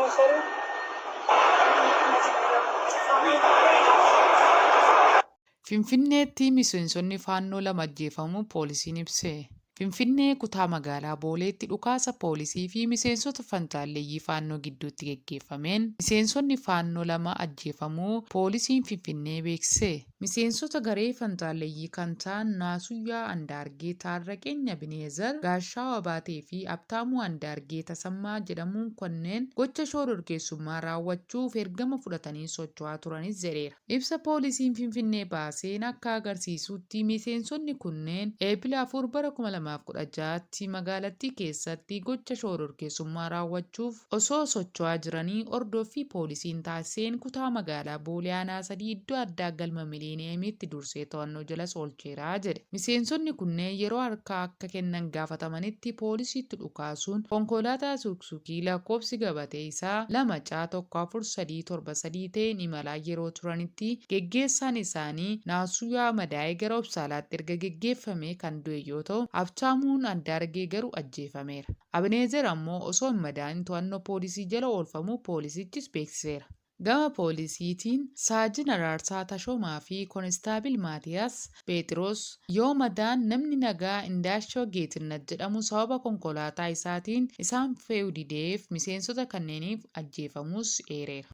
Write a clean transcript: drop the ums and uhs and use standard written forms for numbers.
መሳሪያ። Finfinneetti miseensonni Faannoo 2 ajjeefamuu poolisiin ibse. Finfinnee kutaa magaalaa Booleetti dhukaasa poolisii fi miseensota fantaalleeyyii Faannoo gidduutti geggeeffameen miseensonni Faannoo 2 ajjeefamuu poolisiin Finfinnee beeksise. Miseensota garee fantaalleyyii kan ta'an Naasuyyaa Andaargee, Taarraqeny Abineezar, Gaashaaw Abaatee fi Habtaamuu Andaargee Tasammaa jedhamuun kanneen gocha shoororkeessummaa raawwachuuf ergama fudhatanii socho'aa turanis jedheera. Ibsa poolisiin Finfinnee baaseen akka agarsiisutti miseensonni kunneen Eebila 4 bara 2016tti magaalattii keessatti gocha shoororkeessummaa raawwachuuf osoo socho'aa jiranii hordoffii poolisiin taasiseen kutaa magaalaa Boolee Aanaa 3 iddoo addaa Galma Miliiniyeemiitti dursee to'annoo jalas oolcheera jedhe. Miseensonni kunneen yeroo harka akka kennan gaafatamanitti poolisiitti dhukaasuun konkolaataa Suuksuukii lakkoofsi gabatee isaa 2 C 14373 ta'een imalaa yeroo turanitti geggeessaan isaanii Naasuyaa madaa'ee gara Obsaalaatti erga geggeeffamee kan du'e yoo ta'u, Habtaamuun Andaargee garuu ajjeefameera. Abineezer ammoo osoo hin madaa'in to'annoo poolisii jala oolfamuu poolisichis beeksiseera. Gama poolisiitiin Saajin Araarsaa Tashoomaa fi Konistaabil Maatiyaas Pheexiroos yoo madaa'an namni nagaa Indaashoo Geetinnat jedhamu sababa konkolaataa isaatiin isaan fe'uu dideef miseensota kanneeniin ajjeefamuus eereera.